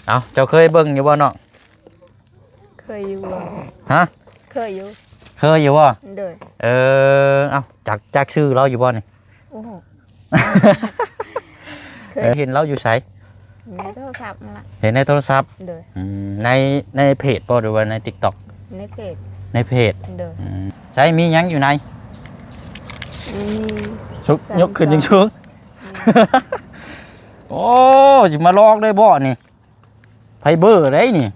ເອົ້າ ເຈົ້າເຄີຍເບິ່ງຢູ່ບໍ່ນ້ອງ? ເຄີຍຢູ່. ຮະ? ເຄີຍຢູ່. ເຄີຍຢູ່ບໍ່? ໂດຍ. ເອີ ເອົ້າ ຈັກ ຈັກຊື່ລາວຢູ່ບໍ່ນີ້? ໂອ້ໂຫ ເຄີຍ. ເຫັນລາວຢູ່ໃສ? ໃນໂທລະສັບນັ້ນລະ. ເຫັນໃນໂທລະສັບ? ໂດຍ. ອືມ ໃນ ໃນເພຈບໍ່ ຫຼືວ່າໃນຕິກຕັອກ? ໃນເພຈ. ໃນເພຈ. ໂດຍ. ອືມ ໃສ ມີຫຍັງຢູ່ໃນ? ມີ ຊຸກ ຍົກຂຶ້ນສູງໆ. ໂອ້ ຊິມາຫຼອກເລີຍບໍ່ນີ້? ໄຟເບີໄດ໋ນີ້.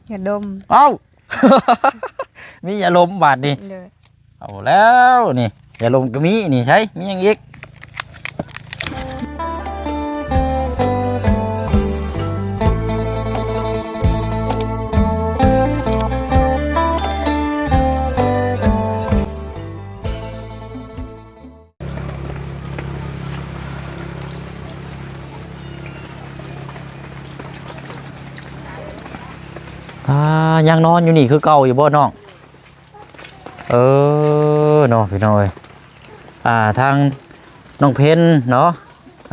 ຢາດົມ. ເອົ້າ ມີຢາດົມບາດນີ້. ໂດຍ. ເອົາແລ້ວນີ້ ຢາດົມກໍມີນີ້. ໃສ ມີຫຍັງອີກ? ອ່າ ຍັງນອນຢູ່ນີ້ຄືເກົ່າຢູ່ບໍ່ນ້ອງ? ເອີ ເນາະ ພີ່ນ້ອງເອີຍ. ອ່າ ທາງນ້ອງເພັນເນາະ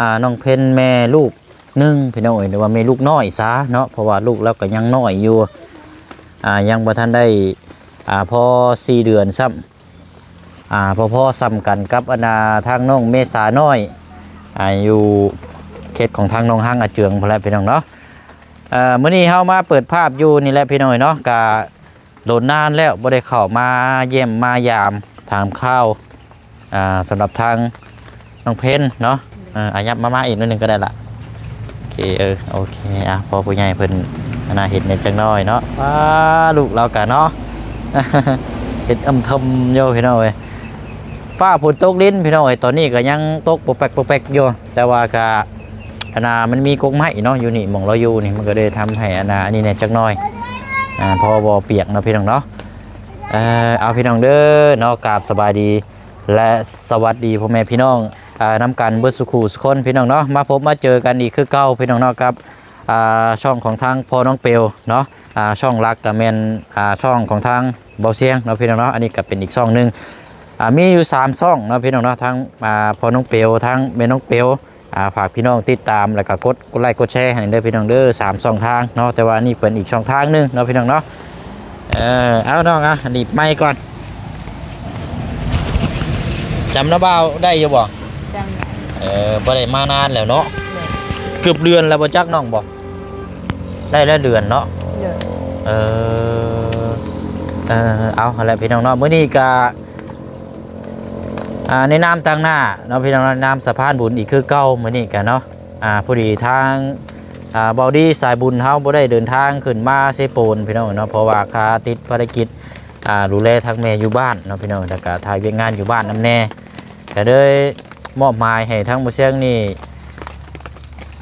ອ່າ ນ້ອງເພັນແມ່ລູກໜຶ່ງ ພີ່ນ້ອງເອີຍ ຫຼືວ່າແມ່ລູກນ້ອຍຊະເນາະ ເພາະວ່າລູກລາວກໍຍັງນ້ອຍຢູ່ ອ່າ ຍັງບໍ່ທັນໄດ້ ອ່າ ພໍສີ່ເດືອນຊ້ຳ ອ່າ ພໍໆສ່ຳກັນກັບອັນນ່າ ທາງນ້ອງເມສານ້ອຍ ອ່າ ຢູ່ເຂດຂອງທາງໜອງຮັງອາເຈືອງພຸ້ນແຫຼະ ພີ່ນ້ອງເນາະ. ເອີ ມື້ນີ້ເຮົາມາເປີດພາບຢູ່ນີ້ແຫຼະ ພີ່ນ້ອງເອີຍເນາະ ກະ ໂດນນານແລ້ວບໍ່ໄດ້ເຂົ້າມາຢ້ຽມມາຢາມຖາມຂ່າວ ອ່າ ສຳລັບທາງນ້ອງເພັນເນາະ. ເອີ ອາ ຫຍັບມາ ມາອີກໜ້ອຍໜຶ່ງກໍໄດ້ລະ. ໂອເຄ ເອີ ໂອເຄ. ອ່າ ພໍ່ຜູ້ໃຫຍ່ເພິ່ນອັນນ່າເຮັດແດ່ຈັກໜ້ອຍເນາະ. ປ້າ ລູກລາວກະເນາະ ເຮັດອຳເທິມຢູ່ ພີ່ນ້ອງເອີຍ. ຟ້າຝົນຕົກລິນ ພີ່ນ້ອງເອີຍ ຕອນນີ້ກໍຍັງຕົກປົກແປັກປົກແປັກຢູ່ ແຕ່ວ່າກະ ອັນນ່າ ມັນມີກົກໄມ້ເນາະ ຢູ່ນີ້ ໝ່ອງລາວຢູ່ນີ້ ມັນກໍເລີຍທຳໃຫ້ອັນນ່າ ອັນນີ້ແດ່ຈັກໜ້ອຍ ອ່າ ພໍບໍ່ປຽກເນາະ ພີ່ນ້ອງເນາະ. ເອີ ເອົາ ພີ່ນ້ອງເດີເນາະ ກາບສະບາຍດີ ແລະ ສະຫວັດດີພໍ່ແມ່ພີ່ນ້ອງ ອ່າ ນຳກັນເບິດສູ່ຄູ່ສູ່ຄົນ ພີ່ນ້ອງເນາະ. ມາພົບມາເຈີກັນອີກຄືເກົ່າ ພີ່ນ້ອງເນາະ ກັບ ອ່າ ຊ່ອງຂອງທາງພໍ່ນ້ອງເປວເນາະ. ອ່າ ຊ່ອງຫຼັກກໍແມ່ນ ອ່າ ຊ່ອງຂອງທາງເບົາຊຽງເນາະ ພີ່ນ້ອງເນາະ. ອັນນີ້ກໍເປັນອີກຊ່ອງໜຶ່ງ ອ່າ ມີຢູ່ສາມຊ່ອງເນາະ ພີ່ນ້ອງເນາະ ທາງ ອ່າ ພໍ່ນ້ອງເປວ ທາງແມ່ນ້ອງເປວ. ອ່າ ຝາກພີ່ນ້ອງຕິດຕາມ ແລ້ວກໍກົດ ກົດໄລກົດແຊໃຫ້ເດີ ພີ່ນ້ອງເດີ ສາມຊ່ອງທາງເນາະ. ແຕ່ວ່ານີ້ເປັນອີກຊ່ອງທາງໜຶ່ງເນາະ ພີ່ນ້ອງເນາະ. ເອີ ເອົານ້ອງ ອ່ະ ໜີບໄມກ່ອນ. ຈຳນ້າບ່າວໄດ້ຢູ່ບໍ່? ຈຳໄດ້. ເອີ ບໍ່ໄດ້ມານານແລ້ວເນາະ. ໂດຍ. ເກືອບເດືອນແລ້ວບໍ່ຈັກນ້ອງບໍ່? ໄດ້ແລ້ວເດືອນເນາະ. ໂດຍ. ເອີ ເອີ ເອົາ ຫັ້ນແຫຼະ ພີ່ນ້ອງເນາະ. ມື້ນີ້ກະ ອ່າ ໃນນາມຕາງໜ້າເນາະ ພີ່ນ້ອງເນາະ ນາມສະພານບຸນອີກຄືເກົ່າ ມື້ນີ້ກະເນາະ. ອ່າ ພໍດີທາງ ອ່າ ເບົາດີສາຍບຸນເຮົາບໍ່ໄດ້ເດີນທາງຂຶ້ນມາເຊໂປນ ພີ່ນ້ອງເນາະ ເພາະວ່າຄາຕິດພາລະກິດ ອ່າ ດູແລທາງແມ່ຢູ່ບ້ານເນາະ ພີ່ນ້ອງ ແລ້ວກະຖ່າຍວຽກງານຢູ່ບ້ານນຳແດ່ ກະເລີຍມອບໝາຍໃຫ້ທາງບໍ່ຊຽງນີ້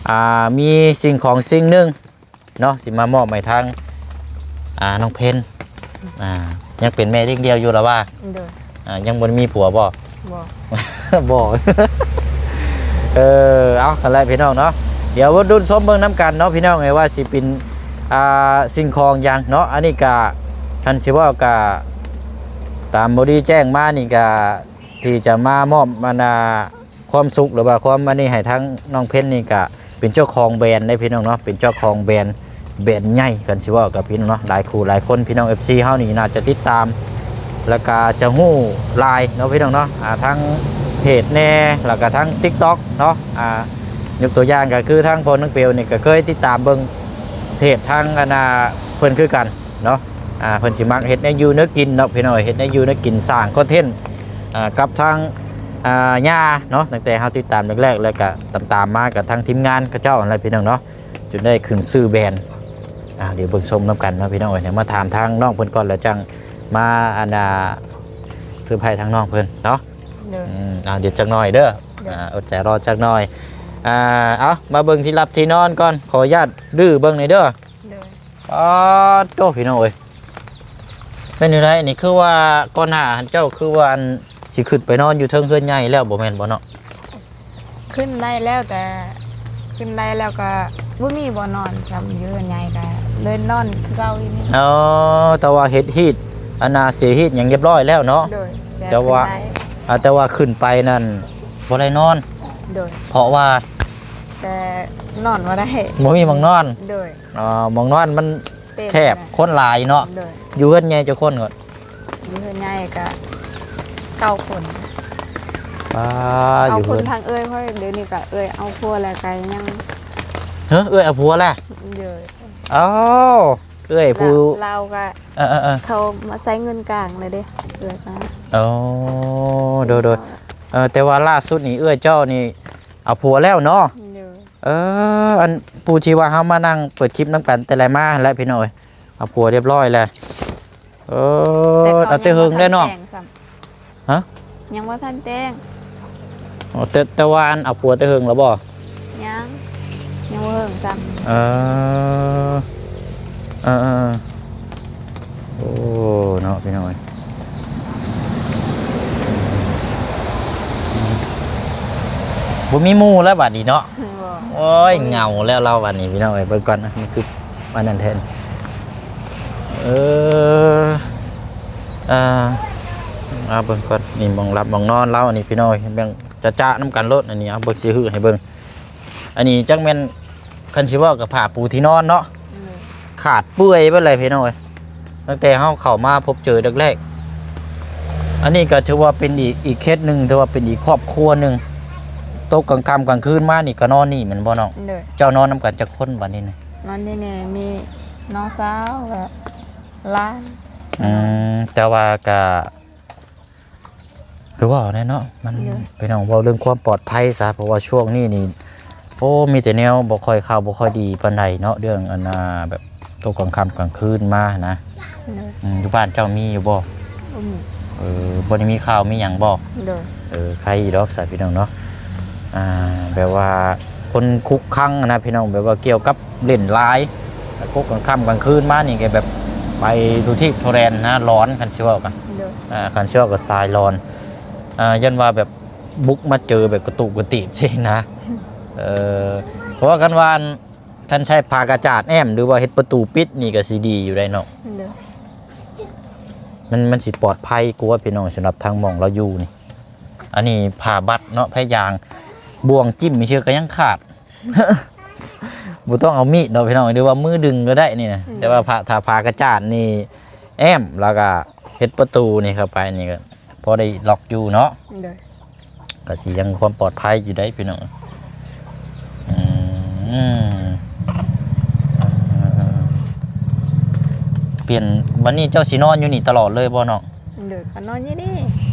ອ່າ ມີສິ່ງຂອງສິ່ງໜຶ່ງ ເນາະ ຊິມາມອບໃຫ້ທາງ ອ່າ ນ້ອງເພັນ. ອ່າ ຍັງເປັນແມ່ລ້ຽງດຽວຢູ່ລະວ່າ? ໂດຍ. ອ່າ ຍັງບໍ່ໄດ້ມີຜົວບໍ່? ບໍ່. ບໍ່. ເອີ ເອົາ ຫັ້ນແຫຼະ ພີ່ນ້ອງເນາະ. ດຽວລຸ້ນຊົມເບິ່ງນຳກັນເນາະ ພີ່ນ້ອງເອີຍ ວ່າຊິເປັນ ອ່າ ສິ່ງຂອງຫຍັງເນາະ. ອັນນີ້ກະ ຄັນຊິເວົ້າກະ ຕາມບໍ່ດີແຈ້ງມານີ້ກະ ທີ່ຈະມາມອບ ອັນນ່າ ຄວາມສຸກ ຫຼືວ່າຄວາມອັນນີ້ໃຫ້ທາງນ້ອງເພັນນີ້ກະເປັນເຈົ້າຂອງແບຣນເດ້ ພີ່ນ້ອງເນາະ, ເປັນເຈົ້າຂອງແບຣນ ແບຣນໃຫຍ່ ຄັນຊິເວົ້າກັບພີ່ນ້ອງເນາະ, ຫຼາຍຄູ່ຫຼາຍຄົນ ພີ່ນ້ອງເອັຟຊີເຮົານີ້ໜ້າຈະຕິດຕາມ ແລ້ວກະຈະຮູ້ຫຼາຍເນາະ ພີ່ນ້ອງເນາະ, ອ່າ ທັງເພຈແດ່ ແລ້ວກະທັງຕິກຕັອກເນາະ, ອ່າ ຍົກຕົວຢ່າງກະຄືທາງພໍ່ນ້ອງເປວນີ້ກະເຄີຍຕິດຕາມເບິ່ງເພຈທາງອັນນ່າເພິ່ນຄືກັນເນາະ. ອ່າ ເພິ່ນຊິມັກເຮັດແນວຢູ່ແນວກິນເນາະ ພີ່ນ້ອງເອີຍ, ເຮັດແນວຢູ່ແນວກິນ ສ້າງຄອນເທັນ ອ່າ ກັບທາງ ອ່າ ຍ່າເນາະ, ຕັ້ງແຕ່ເຮົາຕິດຕາມແລກໆ ແລ້ວກະຕາມໆມາກັບທາງທີມງານເຂົາເຈົ້າຫັ້ນແຫຼະ ພີ່ນ້ອງເນາະ, ຈົນໄດ້ຂຶ້ນຊື່ແບຣນ. ອ່າ ດຽວເບິ່ງຊົມນຳກັນເນາະ ພີ່ນ້ອງເອີຍ, ມາຖາມທາງນ້ອງເພິ່ນກ່ອນ ແລ້ວຈັ່ງມາ ອັນນ່າ ເຊີໄພທາງນ້ອງເພິ່ນເນາະ. ໂດຍ. ອືມ ອ່າ ດຽວຈັກໜ້ອຍເດີ. ໂດຍ. ອ່າ ອົດໃຈລໍຈັກໜ້ອຍ. ອ່າ ເອົາ ມາເບິ່ງທີ່ຫຼັບທີ່ນອນກ່ອນ, ຂໍອະນຸຍາດດື້ເບິ່ງໜ່ອຍເດີ. ໂດຍ. ປາດໂທ້ ພີ່ນ້ອງເອີຍ, ແມ່ນຢູ່ໃດນີ້? ຄືວ່າກ່ອນໜ້າຫັ້ນເຈົ້າຄືວ່າ ອັນ ຊິຂຶ້ນໄປນອນຢູ່ເທິງເຮືອນໃຫຍ່ແລ້ວ ບໍ່ແມ່ນບໍ່ເນາະ? ຂຶ້ນໄດ້ແລ້ວ ແຕ່ຂຶ້ນໄດ້ແລ້ວກໍບໍ່ມີບ່ອນນອນຊ້ຳ, ຢູ່ເຮືອນໃຫຍ່ກໍເລີຍນອນຄືເກົ່າຢູ່ນີ້. ອໍ ແຕ່ວ່າເຮັດຮີດ ອັນນ່າ ເສຍຮີດຫຍັງຮຽບຮ້ອຍແລ້ວເນາະ? ໂດຍ. ແຕ່ວ່າ ແຕ່ວ່າຂຶ້ນໄປນັ້ນບໍ່ໄດ້ນອນ? ໂດຍ. ເພາະວ່າ ແຕ່ນອນບໍ່ໄດ້ ບໍ່ມີໝ່ອງນອນ. ໂດຍ. ອໍ ໝ່ອງນອນມັນ ເຕັມ ແຄບ ແລ້ວ ຄົນຫຼາຍເນາະ. ໂດຍ. ຢູ່ເຮືອນໃຫຍ່ຈັກຄົນກ່ອນ? ຢູ່ເຮືອນໃຫຍ່ກະເກົ້າຄົນ. ປ້າ ເອົາ ຢູ່ເຮືອນ ຄົນທາງເອື້ອຍຂ້ອຍ ດຽວນີ້ກະເອື້ອຍເອົາຜົວແລ້ວກະຍັງ ເຮີ ເອື້ອຍເອົາຜົວແລ້ວ? ໂດຍ. ເອົ້າ ເອື້ອຍຜູ້ ລາວກະ ເອີໆໆ ເຂົາມາໃຊ້ເງິນກາງແລ້ວເດ້ ເອື້ອຍກະ. ໂອ້ ໂດຍໆ. ເອີ ແຕ່ວ່າລ່າສຸດນີ້ເອື້ອຍເຈົ້ານີ້ເອົາຜົວແລ້ວເນາະ? ໂດຍ. ເອີ ອັນຜູ້ທີ່ວ່າເຮົາມານັ່ງເປີດຄລິບນຳກັນແຕ່ແລະມາຫັ້ນແຫຼະພີ່ນ້ອງເອີຍ ເອົາຜົວຮຽບຮ້ອຍແລ້ວ. ເອີ ແຕ່ເຂົາ ເອົາແຕ່ເຫິງແລ້ວເນາະ. ຍັງບໍ່ທັນແຕ່ງຊ້ຳ. ຮະ? ຍັງບໍ່ທັນແຕ່ງ. ອໍ ແຕ່ ແຕ່ວ່າອັນເອົາຜົວແຕ່ເຫິງແລ້ວບໍ່? ຍັງ ຍັງບໍ່ເຫິງຊ້ຳ. ເອີ ເອີໆໆ. ໂອ້ ເນາະພີ່ນ້ອງເອີຍ ບໍ່ມີໝູ່ແລ້ວບາດນີ້ເນາະ. ບໍ່. ໂອ້ຍ ບໍ່ມີ ເຫງົາແລ້ວລາວບາດນີ້ພີ່ນ້ອງເອີຍ. ເບິ່ງກ່ອນ ມັນຄືອັນນັ້ນແທ້. ເອີ ເອີ ເອົາເບິ່ງກ່ອນ ນີ້ໝ່ອງຫຼັບໝ່ອງນອນລາວ ອັນນີ້ພີ່ນ້ອງເອີຍ ເບິ່ງຈະໆນຳກັນໂລດ. ອັນນີ້ ເອົາ ເບິ່ງຊິຮື້ໃຫ້ເບິ່ງ. ອັນນີ້ຈັກແມ່ນ ຄັນຊິເວົ້າກໍຜ້າປູທີ່ນອນເນາະ. ໂດຍ. ຂາດເປື່ອຍເບິດເລີຍພີ່ນ້ອງເອີຍ ຕັ້ງແຕ່ເຮົາເຂົ້າມາພົບເຈີແລກໆ. ອັນນີ້ກໍຖືວ່າເປັນອີກ ອີກເຄສໜຶ່ງ ຖືວ່າເປັນອີກຄອບຄົວໜຶ່ງ ຕົກກາງຄ່ຳກາງຄືນມານີ້ກໍນອນນີ້ແມ່ນບໍ່ນ້ອງ? ໂດຍ. ເຈົ້ານອນນຳກັນຈັກຄົນບາດນີ້ນະ? ນອນຢູ່ນີ້ມີນ້ອງສາວ ແລ້ວກໍຫຼານ. ອືມ ແຕ່ວ່າກໍ ຄືເວົ້າແຫຼະເນາະ ມັນ ໂດຍ ພີ່ນ້ອງ ເວົ້າເລື່ອງຄວາມປອດໄພຊະ ເພາະວ່າຊ່ວງນີ້ນີ້ ໂອ້ ມີແຕ່ແນວບໍ່ຄ່ອຍເຂົ້າ ບໍ່ຄ່ອຍດີປານໃດເນາະ ເລື່ອງອັນນ່າ ແບບຕົກກາງຄ່ຳກາງຄືນມານະ. ໂດຍ. ອືມ ຢູ່ບ້ານເຈົ້າມີຢູ່ບໍ່? ບໍ່ມີ. ເອີ ບໍ່ໄດ້ມີຂ່າວມີຫຍັງບໍ່? ໂດຍ. ເອີ ໄຄຢູ່ດອກຊະພີ່ນ້ອງເນາະ ອ່າ ແບບວ່າຄົນຄຸກຄັງນະພີ່ນ້ອງ ແບບວ່າກ່ຽວກັບຫຼິ້ນລາຍ ແລ້ວກົກກາງຄ່ຳກາງຄືນມານີ້ກໍແບບໄປທຸກທີ່ທົ່ວແດນນະ ຫຼອນ ຄັນຊິເວົ້າກໍ ໂດຍ ອ່າ ຄັນຊິເວົ້າກໍສາຍຫຼອນ ອ່າ ຢ້ານວ່າແບບບຸກມາເຈີແບບກະຕຸກກະຕິບຊີ້ນະ. ເອີ ເພາະວ່າຄັນວ່າ ຄັນໃຊ້ຜ້າກະຈາດແອ້ມ ຫຼືວ່າເຮັດປະຕູປິດນີ້ກໍຊິດີຢູ່ໄດ໋ເນາະ. ໂດຍ. ມັນ ມັນຊິປອດໄພກວ່າພີ່ນ້ອງ ສຳລັບທາງໝ່ອງລາວຢູ່ນີ້. ອັນນີ້ຜ້າບັດເນາະ ຜ້າຢາງ ບ່ວງຈິ້ມຊື່ກໍຍັງຂາດ ບໍ່ຕ້ອງເອົາມີດເນາະພີ່ນ້ອງ ຫຼືວ່າມືດຶງກໍໄດ້ນີ້ນະ. ອືມ. ແຕ່ວ່າຜ້າ ຖ້າຜ້າກະຈາດນີ້ແອ້ມ ແລ້ວກໍເຮັດປະຕູນີ້ເຂົ້າໄປນີ້ກໍພໍໄດ້ລັອກຢູ່ເນາະ. ໂດຍ. ກໍຊິຍັງຄວາມປອດໄພຢູ່ໄດ໋ພີ່ນ້ອງ. ອືມ ປ່ຽນ ບັດນີ້ເຈົ້າຊິນອນຢູ່ນີ້ຕະຫຼອດເລີຍບໍ່ນ້ອງ? ໂດຍ ກໍນອນຢູ່ນີ້.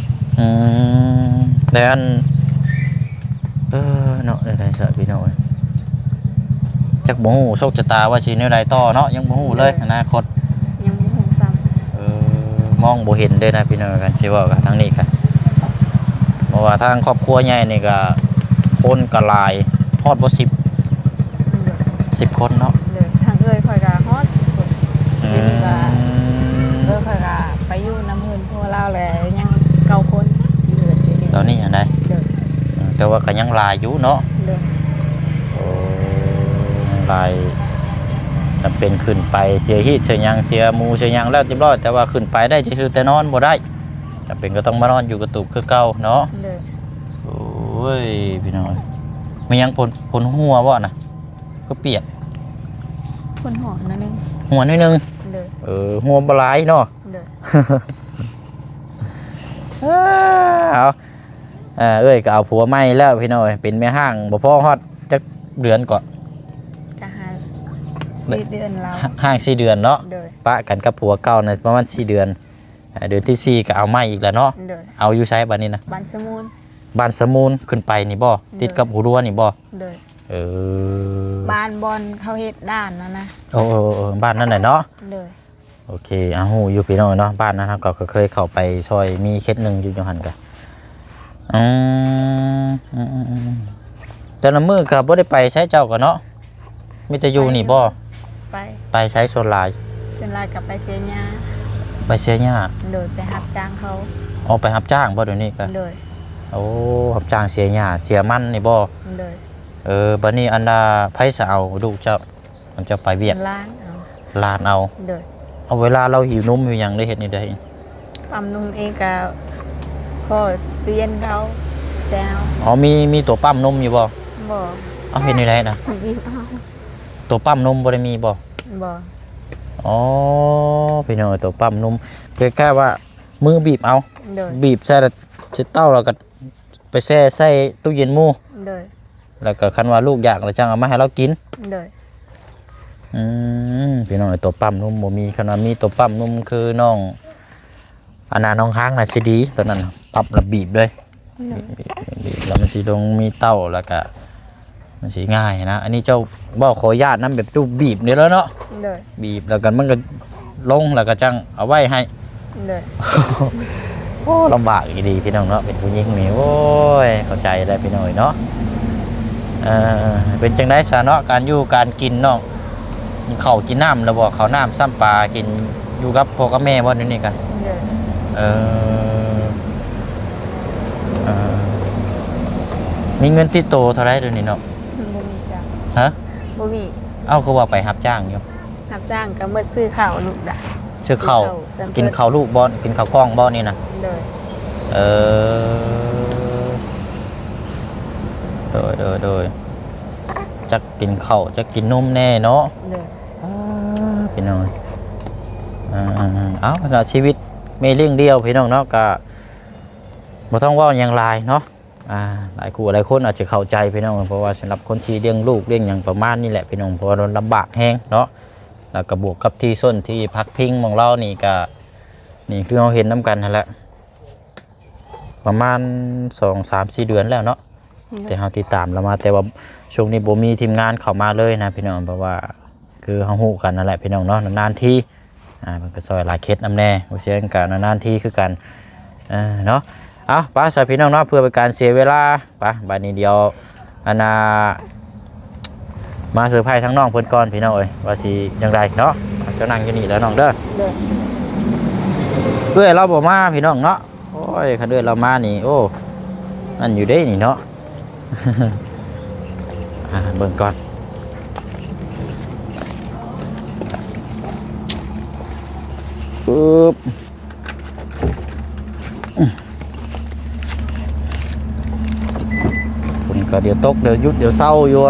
ອືມ ແຕ່ອັນ ເອີ ເນາະ ແນວໃດຊະພີ່ນ້ອງ ຈັກບໍ່ຮູ້ໂຊກຊະຕາວ່າຊິແນວໃດຕໍ່ເນາະ ຍັງບໍ່ຮູ້ເລີຍ ໂດຍ ອະນາຄົດ ຍັງບໍ່ຮູ້ຊ້ຳ. ເອີ ມອງບໍ່ເຫັນເດ້ນະພີ່ນ້ອງ ຄັນຊິເວົ້າກັນທາງນີ້ກະ ເພາະວ່າທາງຄອບຄົວໃຫຍ່ນີ້ກະຄົນກະຫຼາຍ ຮອດບໍ່ສິບ ໂດຍ ສິບຄົນເນາະ. ໂດຍ ທາງເອື້ອຍຂ້ອຍກະຮອດສິບຄົນ. ອືມ ດຽວນີ້ກະ ເອື້ອຍຂ້ອຍກະໄປຢູ່ນຳເຮືອນຜົວລາວແລ້ວ ຍັງເກົ້າຄົນຢູ່ເຮືອນດຽວນີ້ ຕອນນີ້ຫັ້ນໃດ. ໂດຍ. ເອີ ແຕ່ວ່າກໍຍັງຫຼາຍຢູ່ເນາະ. ໂດຍ. ໂອ້ ຫຼາຍ ຈຳເປັນຂຶ້ນໄປເສຍຮີດເສຍຫຍັງ ເສຍໝູເສຍຫຍັງແລ້ວຮຽບຮ້ອຍ ແຕ່ວ່າຂຶ້ນໄປໄດ້ຊື່ໆ ແຕ່ນອນບໍ່ໄດ້ ຈຳເປັນກໍຕ້ອງມານອນຢູ່ກະຕູບຄືເກົ່າເນາະ. ໂດຍ. ໂອ້ຍ ພີ່ນ້ອງ ແມ່ນຫຍັງ ຝົນ ຝົນຫົວບໍ່ນະ ຄືປຽກ? ຝົນຫົວໜ້ອຍໜຶ່ງ ຫົວໜ້ອຍໜຶ່ງ. ໂດຍ. ເອີ ຫົວບໍ່ຫຼາຍເນາະ. ໂດຍ. ເອີ ເອົາ ເອີ ເອື້ອຍກໍເອົາຜົວໃໝ່ແລ້ວພີ່ນ້ອງເອີຍ ເປັນແມ່ຮ້າງບໍ່ພໍຮອດຈັກເດືອນເກາະ? ກໍຫ້າ ສີ່ເດືອນແລ້ວ ຫ້າງສີ່ເດືອນເນາະ. ໂດຍ. ປະກັນກັບຜົວເກົ່ານະປະມານສີ່ເດືອນ ອ່າ ເດືອນທີສີ່ກໍເອົາໃໝ່ອີກແລ້ວເນາະ. ໂດຍ. ເອົາຢູ່ໃສບາດນີ້ນະ? ບ້ານສະມູນ. ບ້ານສະມູນ ຂຶ້ນໄປນີ້ບໍ່? ໂດຍ. ຕິດກັບຫົວຮົວນີ້ບໍ່? ໂດຍ. ເອີ ບ້ານບ່ອນເຂົາເຮັດດ່ານນັ້ນນະ. ໂອ້ ເອີ ເອີ ເອີ ບ້ານນັ້ນແຫຼະເນາະ. ໂດຍ. ໂອເຄ ເຮົາຮູ້ຢູ່ພີ່ນ້ອງເນາະ ບ້ານນັ້ນເຮົາກໍເຄີຍເຂົ້າໄປຊ່ອຍ ມີເຂດໜຶ່ງຢູ່ ຢູ່ຫັ້ນກະ ອືມ ອືມໆໆ ແຕ່ລະມື້ກໍບໍ່ໄດ້ໄປໃສເຈົ້າກໍເນາະ ມີແຕ່ຢູ່ນີ້ບໍ່? ໄປ ໄປໃສສ່ວນຫຼາຍ? ສ່ວນຫຼາຍກໍໄປເຊຍຍາ. ໄປເຊຍຍາ? ໂດຍ ໄປຮັບຈ້າງເຂົາ. ອໍ ໄປຮັບຈ້າງບໍ່ດຽວນີ້ກະ? ໂດຍ. ໂອ້ ຮັບຈ້າງເຊຍຍາ ເຊຍມັນນີ້ບໍ່? ໂດຍ. ເອີ ບາດນີ້ອັນດາ ໃຜສະເອົາລູກເຈົ້າ? ມັນຈະໄປວຽກ ຫຼານເອົາ. ຫຼານເອົາ. ໂດຍ. ເອົາ ເວລາລາວຫິວນົມຫິວຫຍັງ ໄດ້ເຮັດແນວໃດ? ປ້ຳນົມເອງກະ ຂໍຕູ້ເຢັນເຂົາແຊວ. ອໍ ມີ ມີຕົວປ້ຳນົມຢູ່ບໍ່? ບໍ່. ເອົາ ເຮັດແນວໃດນະ? ບີບເອົາ. ຕົວປ້ຳນົມບໍ່ໄດ້ມີບໍ່? ບໍ່. ອໍ ພີ່ນ້ອງເອີຍ ຕົວປ້ຳນົມ ຄ້າຍໆວ່າມືບີບເອົາ. ໂດຍ. ບີບໃສ່ລະ ໃສ່ເຕົ້າ ແລ້ວກໍໄປແຊ່ໃສ່ຕູ້ເຢັນໝູ່. ໂດຍ. ແລ້ວກໍຄັນວ່າລູກຢາກແລ້ວຈັ່ງເອົາມາໃຫ້ລາວກິນ. ໂດຍ. ອືມ ພີ່ນ້ອງເອີຍ ຕົວປ້ຳນົມບໍ່ມີ. ຄັນວ່າມີຕົວປ້ຳນົມຄືນ້ອງ ອັນນັ້ນ ນ້ອງຮັກນະຊິດີ ຕອນນັ້ນປັບລະບຽບເລີຍ. ໂດຍ. ບຽບ ບຽບ ບຽບ ແລ້ວມັນຊິລົງມີເຕົ້າ ແລ້ວກະມັນຊິງ່າຍນະ. ອັນນີ້ເຈົ້າເວົ້າຂໍອະນຸຍາດນຳແບບຕູ້ບຽບນີ້ແຫຼະເນາະ. ໂດຍ. ບຽບແລ້ວກໍມັນກໍລົງ ແລ້ວກໍຈັ່ງເອົາໄວ້ໃຫ້. ໂດຍ. ໂອ້ ລຳບາກອີ່ຫຼີພີ່ນ້ອງເນາະ ເປັນຜູ້ຍິງນີ້ ໂອ້ຍ ເຂົ້າໃຈແລ້ວພີ່ນ້ອງເອີຍເນາະ. ເອີ ເປັນຈັ່ງໃດຊະເນາະ ການຢູ່ການກິນນ້ອງ? ກິນເຂົ້າກິນນ້ຳແລ້ວບໍ່? ເຂົ້ານ້ຳຊ້ຳປາ ກິນຢູ່ກັບພໍ່ກັບແມ່ບໍ່ດຽວນີ້ກະ? ໂດຍ. ເອີ ເອີ ມີເງິນຕິດໂຕເທົ່າໃດດຽວນີ້ເນາະ? ບໍ່ມີຈ້າ. ຮະ? ບໍ່ມີ. ເອົ້າ ຄືວ່າໄປຮັບຈ້າງຢູ່? ຮັບຈ້າງກໍໝົດຊື້ເຂົ້າລູກດະ. ຊື້ເຂົ້າ ຊື້ເຂົ້າ ກິນເຂົ້າລູກບໍ່? ກິນເຂົ້າກ່ອງບໍ່ນີ້ນະ? ໂດຍ. ເອີ ໂດຍ ໂດຍ ໂດຍ. ຈັກກິນເຂົ້າ ຈັກກິນນົມແດ່ເນາະ. ໂດຍ. ອ້າ ພີ່ນ້ອງ ເອີ ເອົາ ເນາະ ຊີວິດແມ່ລ້ຽງດ່ຽວພີ່ນ້ອງເນາະ ກະບໍ່ຕ້ອງເວົ້າຫຍັງຫຼາຍເນາະ. ອ່າ ຫຼາຍຄູ່ຫຼາຍຄົນອາດຈະເຂົ້າໃຈພີ່ນ້ອງ ເພາະວ່າສຳລັບຄົນທີ່ລ້ຽງລູກລ້ຽງຫຍັງປະມານນີ້ແຫຼະພີ່ນ້ອງ ເພາະວ່າລຳບາກແຮງເນາະ. ແລ້ວກໍບວກກັບທີ່ຊົນທີ່ພັກພິງຂອງລາວນີ້ ກະນີ້ຄືເຮົາເຫັນນຳກັນຫັ້ນແຫຼະ ປະມານສອງສາມສີ່ເດືອນແລ້ວເນາະ. ໂດຍ. ແຕ່ເຮົາຕິດຕາມລາວມາ ແຕ່ວ່າຊ່ວງນີ້ບໍ່ມີທີມງານເຂົ້າມາເລີຍນະພີ່ນ້ອງ ເພາະວ່າຄືເຮົາຮູ້ກັນນັ້ນແຫຼະພີ່ນ້ອງເນາະ ນານໆທີ ອ່າ ເພິ່ນກໍຊ່ອຍຫຼາຍເຂດນຳແດ່ ບໍ່ເຊັ່ນກໍນານໆທີຄືກັນ ເອີ ເນາະ. ເອົາ ໄປຊະພີ່ນ້ອງເນາະ ເພື່ອເປັນການເສຍເວລາ ໄປ ບາດນີ້ດຽວ ອັນນ່າ ມາເຊີໄພທາງນ້ອງເພິ່ນກ່ອນພີ່ນ້ອງເອີຍ ວ່າຊິຈັ່ງໃດເນາະ. ເຈົ້ານັ່ງຢູ່ນີ້ແຫຼະນ້ອງເດີ. ໂດຍ. ເອື້ອຍລາວບໍ່ມາພີ່ນ້ອງເນາະ. ໂອ້ຍ ຄັນເອື້ອຍລາວມານີ້ ໂອ້ ນັ້ນຢູ່ເດ້ນີ້ເນາະ. ອ່າ ເບິ່ງກ່ອນ ປຶບ ຝົນກໍດຽວຕົກ ດຽວຢຸດ ດຽວເຊົາຢູ່.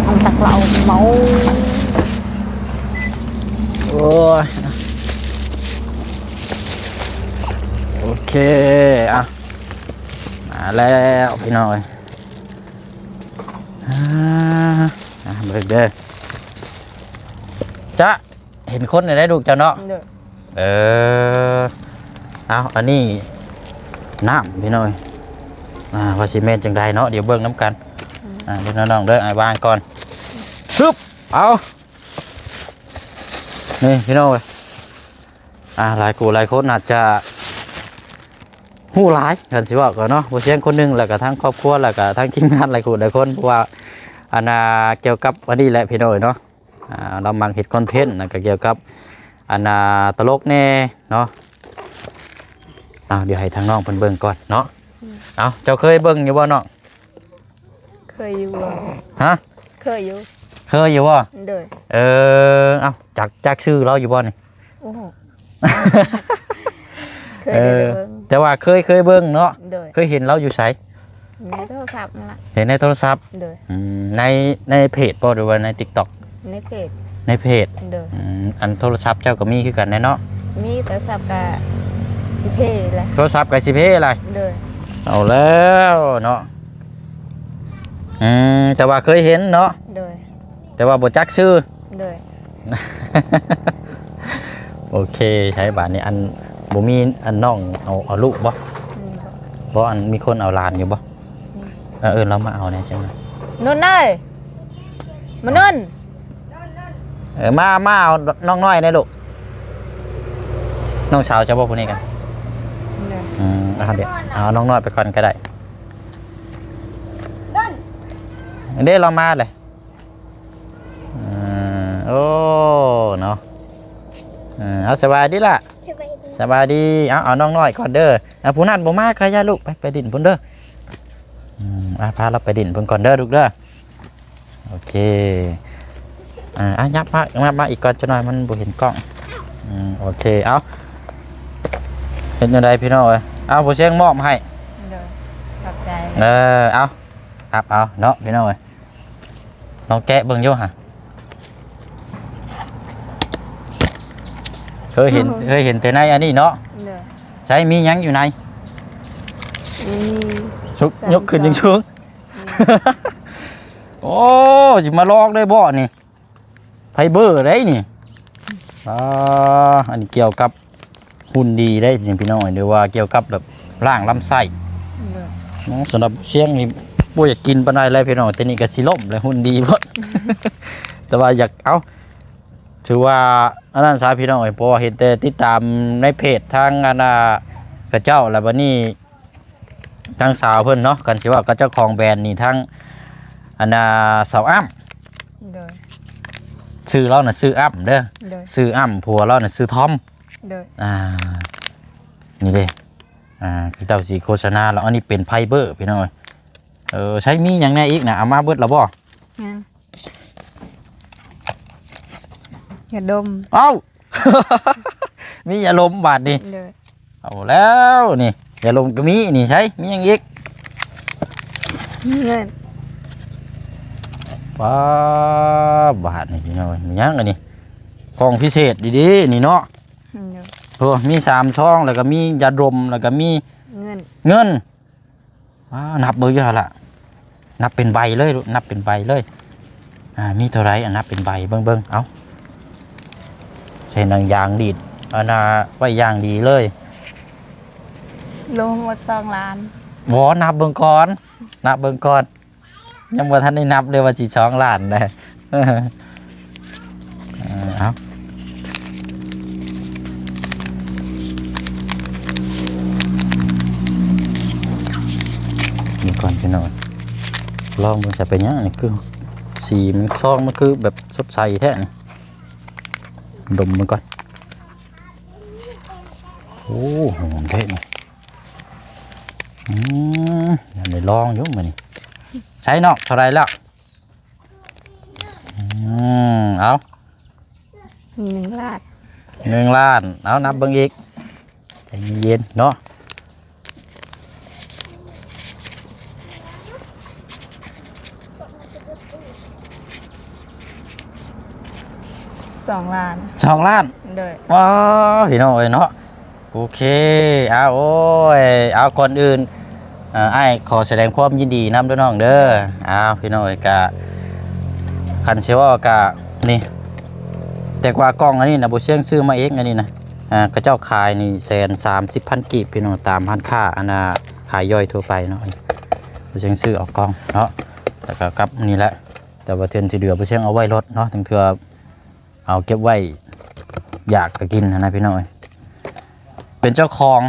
ເອົາຈັກເຫຼົ້າເມົາ. ໂອ້ຍ ໂອເຄ ອ່ະ ມາແລ້ວພີ່ນ້ອງເອີຍ. ອ່າ ອ່າ ເບິ່ງເດີ ຈະເຫັນຄົນໄດ້ລູກເຈົ້າເນາະ. ໂດຍ. ເອີ ເອົາ ອັນນີ້ນ້ຳພີ່ນ້ອງເອີຍ. ອ່າ ວ່າຊິແມ່ນຈັ່ງໃດເນາະ ດຽວເບິ່ງນຳກັນ. ອືມ ອ່າ ເດີນ້ອງເດີ ອ້າຍວາງກ່ອນ. ຊຶບ ເອົາ ນີ້ພີ່ນ້ອງເອີຍ. ອ່າ ຫຼາຍຄູ່ຫຼາຍຄົນອາດຈະຮູ້ຫຼາຍ ຄັນຊິເວົ້າກໍເນາະ ບໍ່ຊຽງຄົນໜຶ່ງ ແລ້ວກໍທັງຄອບຄົວ ແລ້ວກໍທັງທີມງານຫຼາຍຄູ່ຫຼາຍຄົນ ເພາະວ່າ ອັນນ່າ ກ່ຽວກັບອັນນີ້ແຫຼະພີ່ນ້ອງເອີຍເນາະ. ອ່າ ລາວມັກເຮັດຄອນເທັນ ແລ້ວກໍກ່ຽວກັບ ອັນນ່າ ຕະຫຼົກແດ່ເນາະ. ເອົາ ດຽວໃຫ້ທາງນ້ອງເພິ່ນເບິ່ງກ່ອນເນາະ. ອືມ ເອົາ ເຈົ້າເຄີຍເບິ່ງຢູ່ບໍ່ນ້ອງ? ເຄີຍຢູ່ບໍ່? ຮະ? ເຄີຍຢູ່. ເຄີຍຢູ່ບໍ່? ໂດຍ. ເອີ ເອົ້າ ຈັກ ຈັກຊື່ລາວຢູ່ບໍ່ນີ້? ໂອ້ໂຫ ເຄີຍ ເອີ ໄດ້ແຕ່ເບິ່ງ ແຕ່ວ່າເຄີຍ ເຄີຍເບິ່ງເນາະ. ໂດຍ. ເຄີຍເຫັນລາວຢູ່ໃສ? ໃນໂທລະສັບນັ້ນລະ. ເຫັນໃນໂທລະສັບ? ໂດຍ. ອືມ ໃນ ໃນເພຈບໍ່ ຫຼືວ່າໃນຕິກຕັອກ? ໃນເພຈ. ໃນເພຈ. ໂດຍ. ອືມ ອັນໂທລະສັບເຈົ້າກໍມີຄືກັນແຫຼະເນາະ? ມີ ໂທລະສັບກໍຊິເພແຫຼະ. ໂທລະສັບກໍຊິເພແຫຼະ. ໂດຍ. ເອົາແລ້ວເນາະ. ອືມ ແຕ່ວ່າເຄີຍເຫັນເນາະ? ໂດຍ. ແຕ່ວ່າບໍ່ຈັກຊື່? ໂດຍ. ໂອເຄ ໃຊ້ບາດນີ້ ອັນ ບໍ່ມີອັນນ້ອງເອົາ ເອົາລູກບໍ່? ອືມ ບໍ່ ອັນມີຄົນເອົາຫຼານຢູ່ບໍ່? ອືມ ເອີ ເອີ້ນລາວມາເອົາແດ່ຈັ່ງ. ນົນເອີຍ ມານົນ. ເອີ ມາ ມາເອົານ້ອງນ້ອຍແດ່ລູກ. ນ້ອງສາວເຈົ້າບໍ່ຜູ້ນີ້ກະ? ໂດຍ. ອືມ ເອົາເດ ເອົານ້ອງນ້ອຍໄປກ່ອນກໍໄດ້. ເດ້ ລາວມາເລີຍ. ເອີ ໂອ້ ເນາະ. ເອີ ເອົາ ສະບາຍດີລະ. ສະບາຍດີ. ສະບາຍດີ. ເອົາ ເອົານ້ອງນ້ອຍກ່ອນເດີ. ອ່າ ຜູ້ນັ້ນບໍ່ມາກະຢ່າລູກ ໄປ ໄປຫຼິ້ນພຸ້ນເດີ. ອືມ ອ່າ ພາລາວໄປຫຼິ້ນພຸ້ນກ່ອນເດີລູກເດີ. ໂອເຄ ອ່າ ອ່າ ຫຍັບມາ ຫຍັບມາອີກກ່ອນຈັກໜ້ອຍ ມັນບໍ່ເຫັນກ້ອງ. ອືມ ໂອເຄ ເອົາ ເຮັດແນວໃດພີ່ນ້ອງເອີຍ. ເອົາ ບໍ່ຊຽງມອບໃຫ້. ໂດຍ ຂອບໃຈ. ເອີ ເອົາ. ປັບເອົາເນາະພີ່ນ້ອງເອີຍ. ລອງແກະເບິ່ງຢູ່ຫະ ເຄີຍເຫັນ ເຄີຍເຫັນແຕ່ໃນອັນນີ້ເນາະ. ໂດຍ. ໃສ ມີຫຍັງຢູ່ໃນ? ມີ ຊຸກ ຍົກຂຶ້ນສູງໆ. ໂອ້ ຊິມາລອກໄດ້ບໍ່ນີ້? ໄຟເບີໄດ໋ນີ້. ອ່າ ອັນນີ້ກ່ຽວກັບ ຮຸ່ນດີໄດ໋ນີ້ພີ່ນ້ອງ ຫຼືວ່າກ່ຽວກັບແບບລ້າງລຳໄສ້. ໂດຍ. ເນາະ ສຳລັບສຽງນີ້ບໍ່ຢາກກິນປານໃດແລ້ວພີ່ນ້ອງ ແຕ່ນີ້ກໍຊິລົ້ມແລ້ວ ຮຸ່ນດີໂພດ. ແຕ່ວ່າຢາກ ເອົ້າ ຖືວ່າອັນນັ້ນຊະພີ່ນ້ອງເອີຍ ເພາະວ່າເຫັນແຕ່ຕິດຕາມໃນເພຈທາງອັນນ່າ ຂະເຈົ້າ ແລ້ວບັດນີ້ ທາງສາວເພິ່ນເນາະ ຄັນຊິເວົ້າກັບເຈົ້າຂອງແບຣນນີ້ ທາງອັນນ່າ ສາວອ້ຳ. ໂດຍ. ຊື່ລາວນະຊື່ອ້ຳເດີ. ໂດຍ. ຊື່ອ້ຳ ຜົວລາວນະຊື່ທອມ. ໂດຍ. ອ່າ ນີ້ເດ້ ອ່າ ຄືເຈົ້າຊິໂຄສະນາລາວ ອັນນີ້ເປັນໄຟເບີພີ່ນ້ອງເອີຍ. ເອີ ໃຊ້ມີຫຍັງແດ່ອີກນະ ເອົາມາເບິດແລ້ວບໍ່? ຍັງ ຢາດົມ. ເອົ້າ ມີຢາດົມບາດນີ້. ໂດຍ. ເອົາແລ້ວນີ້ ຢາດົມກໍມີນີ້ ໃຊ້ ມີຫຍັງອີກ? ມີເງິນ. ປ້າ ບາດນີ້ພີ່ນ້ອງ ມີຫຍັງອັນນີ້? ຂອງພິເສດດີໆ ນີ້ເນາະ. ໂດຍ. ໂອ້ ມີສາມຊອງ ແລ້ວກໍມີຢາດົມ ແລ້ວກໍມີເງິນ ເງິນ. ວ້າ ນັບເບິ່ງຢູ່ຫັ້ນລະ ນັບເປັນໃບເລີຍລູກ ນັບເປັນໃບເລີຍ. ອ່າ ມີເທົ່າໃດ ອັນ ນັບເປັນໃບເບິ່ງໆ ເອົ້າ ໃສ່ໜັງຢາງດີດ ອັນນ່າ ໄວ້ຢ່າງດີເລີຍ. ລວມໝົດສອງລ້ານ. ບໍ່ ນັບເບິ່ງກ່ອນ ນັບເບິ່ງກ່ອນ ຍັງບໍ່ທັນໄດ້ນັບເລີຍວ່າຊິສອງລ້ານໃດ. ເອີ ເອົາ ນີ້ກ່ອນພີ່ນ້ອງ ລອງເບິ່ງ ຈະເປັນຫຍັງນີ້ ຄືສີມັນ ຊອງມັນຄືແບບສົດໃສແທ້ນີ້. ດົມເບິ່ງກ່ອນ. ໂອ້ ຫອມແທ້ນີ້. ອືມ ຢາກໄດ້ລອງຢູ່ມື້ນີ້. ໃຊ້ເນາະ ເທົ່າໃດແລ້ວ? ອືມ ເອົາ ໜຶ່ງລ້ານ ໜຶ່ງລ້ານ. ເອົາ ນັບເບິ່ງອີກ ໃຈເຢັນໆເນາະ. ສອງລ້ານ ສອງລ້ານ. ໂດຍ. ວ້າ ພີ່ນ້ອງເອີຍເນາະ. ໂອເຄ ເອົາ ໂອ້ຍ ເອົາ ກ່ອນອື່ນ ເອີ ອ້າຍຂໍສະແດງຄວາມຍິນດີນຳເດີນ້ອງເດີ. ເອົາ ພີ່ນ້ອງເອີຍ ກະ ຄັນຊິເວົ້າກະນີ້ ແຕ່ກວ່າກ່ອງອັນນີ້ນະ ບໍ່ຊຽງຊື້ມາເອງ ອັນນີ້ນະ ອ່າ ເຂົາເຈົ້າຂາຍນີ້ແສນສາມສິບພັນກີບ ພີ່ນ້ອງ ຕາມຮ້ານຄ້າ ອັນນ່າ ຂາຍຍ່ອຍທົ່ວໄປເນາະ. ບໍ່ຊຽງຊື້ເອົາກ່ອງເນາະ ແລ້ວກໍກັບນີ້ແຫຼະ ແຕ່ວ່າເທື່ອທີ່ເຫຼືອບໍ່ຊຽງເອົາໄວ້ລົດເນາະ ທັງເທື່ອ ເອົາເກັບໄວ້ຢາກກໍກິນຫັ້ນນະ ພີ່ນ້ອງເອີຍ. ເປັນເຈົ້າຂອງ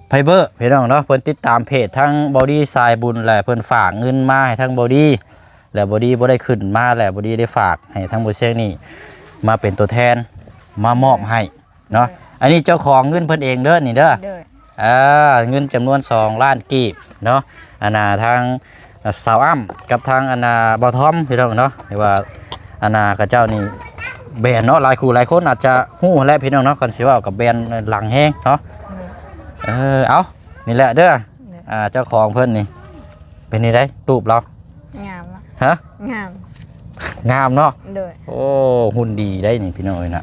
ໄຟເບີ ພີ່ນ້ອງເນາະ ເພິ່ນຕິດຕາມເພຈທາງເບົາດີສາຍບຸນ ແລະ ເພິ່ນຝາກເງິນມາໃຫ້ທາງເບົາດີ ແລະ ເບົາດີບໍ່ໄດ້ຂຶ້ນມາ ແລະ ເບົາດີໄດ້ຝາກໃຫ້ທາງບໍ່ຊຽງນີ້ມາເປັນຕົວແທນ ມາມອບໃຫ້ ເນາະ. ໂດຍ. ອັນນີ້ເຈົ້າຂອງເງິນເພິ່ນເອງເດີນີ້ເດີ. ໂດຍ. ເອີ ເງິນຈຳນວນສອງລ້ານກີບເນາະ ອັນນ່າ ທາງສາວອ້ຳກັບທາງອັນນ່າ ບ່າວທອມ ພີ່ນ້ອງເນາະ ຫຼືວ່າອັນນ່າ ເຂົາເຈົ້ານີ້ແບນເນາະ ຫຼາຍຄູ່ຫຼາຍຄົນອາດຈະຮູ້ຫັ້ນແຫຼະ ພີ່ນ້ອງເນາະ ຄັນຊິເວົ້າກັບແບນຫຼັງແຮງເນາະ. ໂດຍ. ເອີ ເອົາ ນີ້ແຫຼະເດີ ໂດຍ. ອ່າ ເຈົ້າຂອງເພິ່ນນີ້ ເປັນຈັ່ງໃດ ຮູບລາວ? ງາມ. ຮະ? ງາມ ງາມເນາະ. ໂດຍ. ໂອ້ ຫຸ່ນດີໄດ໋ນີ້ ພີ່ນ້ອງເອີຍນະ.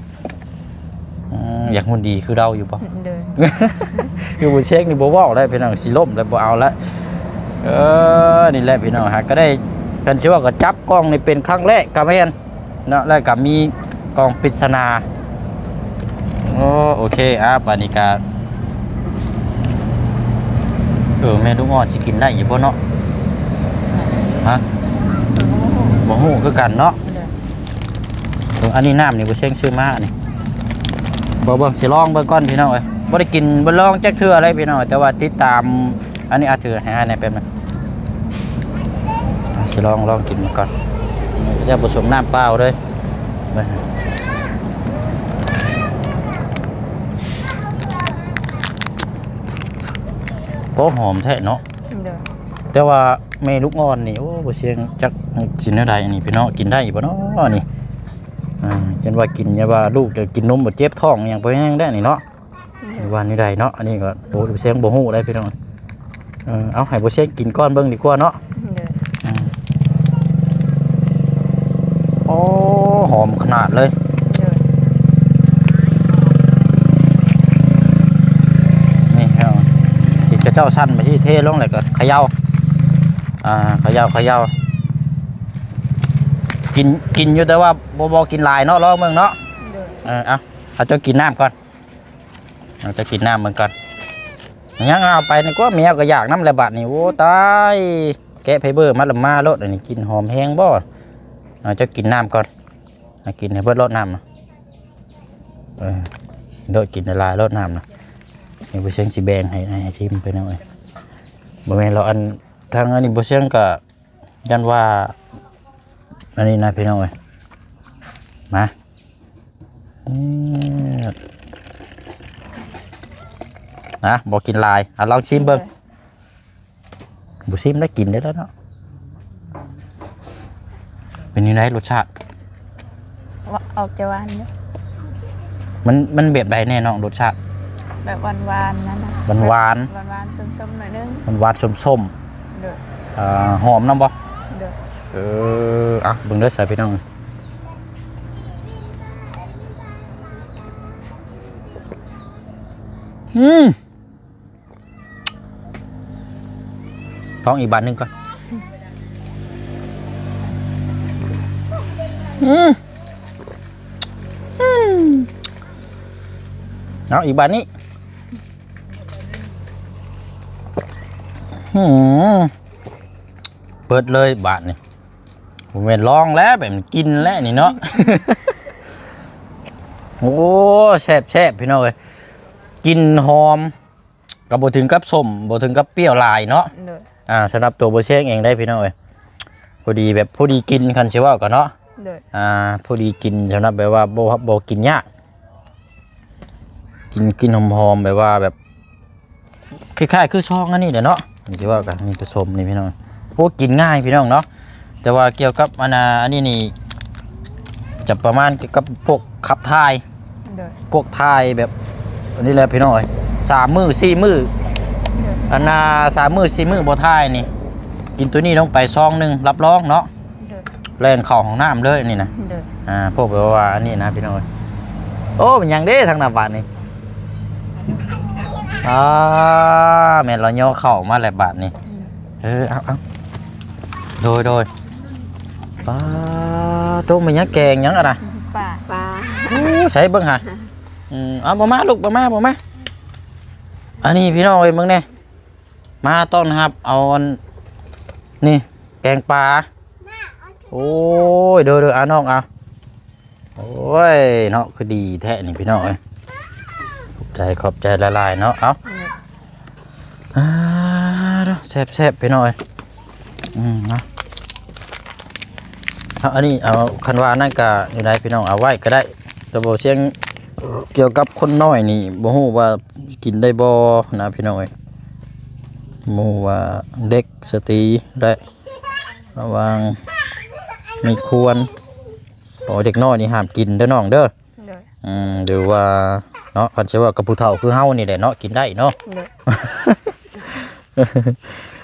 ອືມ ຢາກຫຸ່ນດີຄືລາວຢູ່ບໍ່? ໂດຍ. ຢູ່ບໍ່ເຊັກນີ້ບໍ່ເວົ້າແລ້ວ ພີ່ນ້ອງ ຊິລົ້ມແລ້ວ ບໍ່ເອົາແລ້ວ. ເອີ ນີ້ແຫຼະ ພີ່ນ້ອງ ຫາກກໍໄດ້ ຄັນຊິເວົ້າກໍຈັບກ້ອງນີ້ເປັນຄັ້ງແລກກໍແມ່ນ ເນາະ ແລ້ວກໍມີກ່ອງປິດສະໜາ. ໂອ້ ໂອເຄ ອ່າ ບາດນີ້ກະ ເອີ ແມ່ລູກອ່ອນຊິກິນໄດ້ຢູ່ບໍ່ເນາະ? ຮະ? ບໍ່ຮູ້ຄືກັນເນາະ. ເອີ ອັນນີ້ນ້ຳນີ້ບໍ່ເຊັງຊື້ມານີ້ ບໍ່ເບິ່ງ ຊິລອງເບິ່ງກ່ອນ ພີ່ນ້ອງເອີຍ. ບໍ່ໄດ້ກິນ ບໍ່ລອງຈັກເທື່ອເລີຍ ພີ່ນ້ອງ ແຕ່ວ່າຕິດຕາມ ອັນນີ້ ອາ ຖືໃຫ້ອ້າຍແດ່ແປັບໜຶ່ງ ຊິລອງ ລອງກິນເບິ່ງກ່ອນ. ຢ່າບໍ່ສົມນ້ຳເປົ່າເດີ. ໂອ້ ຫອມແທ້ເນາະ. ໂດຍ. ແຕ່ວ່າແມ່ລູກອ່ອນນີ້ ໂອ້ ບໍ່ຊຽງຈັກຊິແນວໃດ ອັນນີ້ພີ່ນ້ອງ ກິນໄດ້ບໍ່ເນາະນີ້? ອ່າ ຢ້ານວ່າກິນ ຢ້ານວ່າລູກຈະກິນນົມບໍ່ເຈັບທ້ອງຫຍັງ ບໍ່ແຮງແດ່ນີ້ເນາະ. ໂດຍ. ວ່າແນວໃດເນາະ ອັນນີ້ກໍ ໂອ້ ບໍ່ຊຽງບໍ່ຮູ້ໄດ໋ ພີ່ນ້ອງ. ເອີ ເອົາໃຫ້ບໍ່ຊຽງກິນກ່ອນເບິ່ງດີກວ່າເນາະ. ໂອ້ ຫອມຂະໜາດເລີຍ. ນີ້ເນາະ ທີ່ເຂົາເຈົ້າຊັ້ນມາທີ່ເທລົງ ແລ້ວກໍເຂົາເຍົາ ອ່າ ເຂົາເຍົາ ເຂົາເຍົາ ກິນ ກິນຢູ່ ແຕ່ວ່າບໍ່ ບໍ່ກິນຫຼາຍເນາະ ລອງເບິ່ງເນາະ. ເອີ ເອົາ ເອົາ ເຈົ້າກິນນ້ຳກ່ອນ ເອົາ ເຈົ້າກິນນ້ຳເບິ່ງກ່ອນ. ຍັງເອົາໄປນີ້ກວ່າ ແມວກໍຢາກນ້ຳແລ້ວບາດນີ້. ໂອ້ ຕາຍ ແກະໄຟເບີມາລະມາໂລດ ອັນນີ້ກິ່ນຫອມແຮງບໍ່. ເອົາ ເຈົ້າກິນນ້ຳກ່ອນ ເອົາ ກິນໃຫ້ເບິດໂລດນ້ຳ. ເອີ ໂລດ ກິນຫຼາຍໆໂລດນ້ຳນະ. ນີ້ບໍ່ຊຽງຊິແບ່ງໃຫ້ ໃຫ້ ໃຫ້ຊີມໄປແນວ ບໍ່ແມ່ນລະ ອັນ ທາງອັນນີ້ບໍ່ຊຽງກໍ ຢ້ານວ່າອັນນີ້ນະພີ່ນ້ອງເອີຍ ມາ ອືມ ນະ ບໍ່ກິນຫຼາຍ ເອົາ ລອງຊີມເບິ່ງ. ບໍ່ຊີມໄດ້ກິນໄດ້ແລ້ວເນາະ. ເປັນຈັ່ງໃດລົດຊາດ? ວ່າ ອອກຈະຫວານຢູ່. ມັນ ມັນແບບໃດແດ່ນ້ອງ ລົດຊາດ? ແບບຫວານໆນັ້ນນະ ຫວານໆ ຫວານໆສົ້ມໆໜ້ອຍໜຶ່ງ ຫວານໆສົ້ມໆ. ໂດຍ ເອີ ຫອມນຳບໍ່? ໂດຍ ເອີ ອ່ະ ເບິ່ງເດີຊະພີ່ນ້ອງ. ອືມ ລອງອີກບາດໜຶ່ງກ່ອນ. ອືມ ອືມ ເອົາອີກບາດນີ້. ອືມ ເປີດເລີຍບາດນີ້. ບໍ່ແມ່ນລອງແລ້ວ ແບບກິນແລ້ວນີ້ເນາະ. ໂອ້ ແຊບໆ ພີ່ນ້ອງເອີຍ ກິ່ນຫອມ ກໍບໍ່ເຖິງກັບສົ້ມ ບໍ່ເຖິງກັບປ່ຽວຫຼາຍເນາະ. ໂດຍ ອ່າ ສຳລັບຕົວບໍ່ແຊງເອງໄດ໋ພີ່ນ້ອງເອີຍ ພໍດີແບບ ພໍດີກິນ ຄັນຊິເວົ້າກໍເນາະ. ໂດຍ ອ່າ ພໍດີກິນ ສຳລັບແບບວ່າບໍ່ ບໍ່ກິນຍາກ ກິນ ກິ່ນຫອມໆ ແບບວ່າແບບ ຄ້າຍໆຄືຊອງອັນນີ້ແຫຼະເນາະ ຊິເວົ້າກັນ ນີ້ປະສົມນີ້ພີ່ນ້ອງ. ໂອ້ ກິນງ່າຍພີ່ນ້ອງເນາະ ແຕ່ວ່າກ່ຽວກັບອັນນ່າ ອັນນີ້ນີ້ ຈະປະມານກ່ຽວກັບພວກຂັບຖ່າຍ. ໂດຍ ພວກຖ່າຍແບບອັນນີ້ແຫຼະພີ່ນ້ອງເອີຍ ສາມມື້ສີ່ມື້. ໂດຍ ອັນນ່າ ສາມມື້ສີ່ມື້ບໍ່ຖ່າຍນີ້ ກິນໂຕນີ້ລົງໄປຊອງໜຶ່ງ ຮັບຮອງເນາະ. ໂດຍ ແລ່ນເຂົ້າຫ້ອງນ້ຳເລີຍອັນນີ້ນະ. ໂດຍ ອ່າ ພວກແບບວ່າອັນນີ້ນະພີ່ນ້ອງເອີຍ. ໂອ້ ແມ່ນຫຍັງເດ້ທາງໜ້າບາດນີ້? ອ່າ ແມ່ນລາວຍໍເຂົ້າມາແລ້ວບາດນີ້. ເອີ ເອົາ ເອົາ ໂດຍ ໂດຍ. ປາໂຕ ແມ່ນຫຍັງ ແກງຫຍັງຫັ້ນນະ? ປາ ປາ. ໂອ້ ໃສ່ເບິ່ງຫາ. ອືມ ເອົາ ບໍ່ມາລູກ ບໍ່ມາ ບໍ່ມາ. ອັນນີ້ພີ່ນ້ອງເອີຍ ເບິ່ງແດ່ ມາຕ້ອນຮັບເອົາອັນນີ້ ແກງປາ. ໂອ້ຍ ໂດຍໆ ອາ ນ້ອງ ອາ. ໂອ້ຍ ເນາະ ຄືດີແທ້ນີ້ພີ່ນ້ອງເອີຍ. ຂອບໃຈ ຂອບໃຈຫຼາຍໆເນາະ. ເອົາ ອືມ ອ່າ ແຊບໆ ພີ່ນ້ອງເອີຍ. ອືມ ເນາະ ເອົາ ອັນນີ້ ເອົາ ຄັນວ່ານັ້ນກະຢູ່ໃດພີ່ນ້ອງ ເອົາໄວ້ກະໄດ້ ແຕ່ບໍ່ຊຽງ ກ່ຽວກັບຄົນນ້ອຍນີ້ ບໍ່ຮູ້ວ່າກິນໄດ້ບໍ່ນະພີ່ນ້ອງເອີຍ. ໝູ່ວ່າເດັກສະຕີ ແລະ ລະຫວ່າງມີຄວນ ໂອ້ ເດັກນ້ອຍນີ້ຫ້າມກິນເດີນ້ອງເດີ. ໂດຍ ອືມ ຫຼືວ່າເນາະ ຄັນຊິເວົ້າກັບຜູ້ເຖົ້າຄືເຮົານີ້ແຫຼະເນາະ ກິນໄດ້ເນາະ. ໂດຍ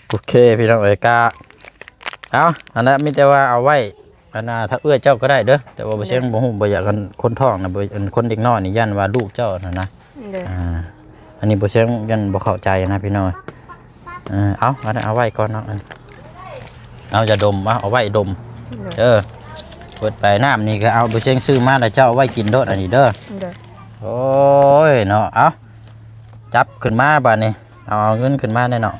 ໂອເຄພີ່ນ້ອງເອີຍ ກະ ເອົາ ອັນນັ້ນມີແຕ່ວ່າເອົາໄວ້ ອັນນ່າ ຖ້າເອື້ອຍເຈົ້າກໍໄດ້ເດີ ແຕ່ວ່າບໍ່ຊຽງ ໂດຍ ບໍ່ຮູ້ ບໍ່ຢາກ ອັນຄົນທ້ອງນະ ບໍ່ ອັນຄົນເດັກນ້ອຍນີ້ ຢ້ານວ່າລູກເຈົ້າຫັ້ນນະ. ໂດຍ ອ່າ ອັນນີ້ບໍ່ຊຽງຢ້ານບໍ່ເຂົ້າໃຈນະພີ່ນ້ອງ. ເອີ ເອົາ ອັນນັ້ນເອົາໄວ້ກ່ອນເນາະ. ເອົາຢາດົມ ເອົາ ເອົາໄວ້ດົມ. ໂດຍ ເອີ ເປີດໄປ ນ້ຳນີ້ກໍເອົາ ບໍ່ຊຽງຊື້ມາແລ້ວ ເຈົ້າເອົາໄວ້ກິນໂລດອັນນີ້ເດີ. ໂດຍ ໂອ້ຍເນາະ. ເອົາ ຈັບຂຶ້ນມາບາດນີ້ ເອົາ ເອົາເງິນຂຶ້ນມາແດ່ເນາ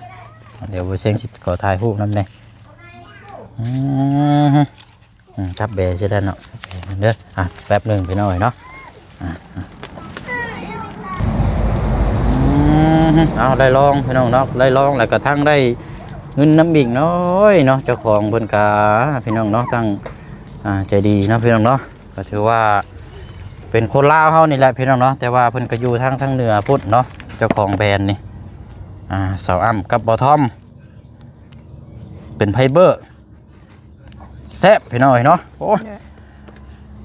ະ. ດຽວບໍ່ຊຽງຊິຂໍຖ່າຍຮູບນຳແດ່. ອືມ ອືມ ຈັບແບຊິໄດ້ເນາະ ຈັບແບເດີ. ອ່ະ ແປັບໜຶ່ງພີ່ນ້ອງເອີຍເນາະ. ອ່ະ ອ່ະ ອືມ ເອົາ ໄດ້ລອງພີ່ນ້ອງເນາະ ໄດ້ລອງແລ້ວກໍທັງໄດ້ເງິນນຳອີກເນາະ. ເຈົ້າຂອງເພິ່ນກະ ພີ່ນ້ອງເນາະ ທັງ ອ່າ ໃຈດີເນາະ ພີ່ນ້ອງເນາະ. ກໍຖືວ່າເປັນຄົນລາວເຮົານີ້ແຫຼະພີ່ນ້ອງເນາະ ແຕ່ວ່າເພິ່ນກໍຢູ່ທາງ ທາງເໜືອພຸ້ນເນາະ. ເຈົ້າຂອງແບຣນນີ້ ອ່າ ສາວອ້ຳກັບບ່າວທອມ ເປັນໄຟເບີ ແຊບພີ່ນ້ອງເອີຍເນາະ. ໂອ້ຍ ໂດຍ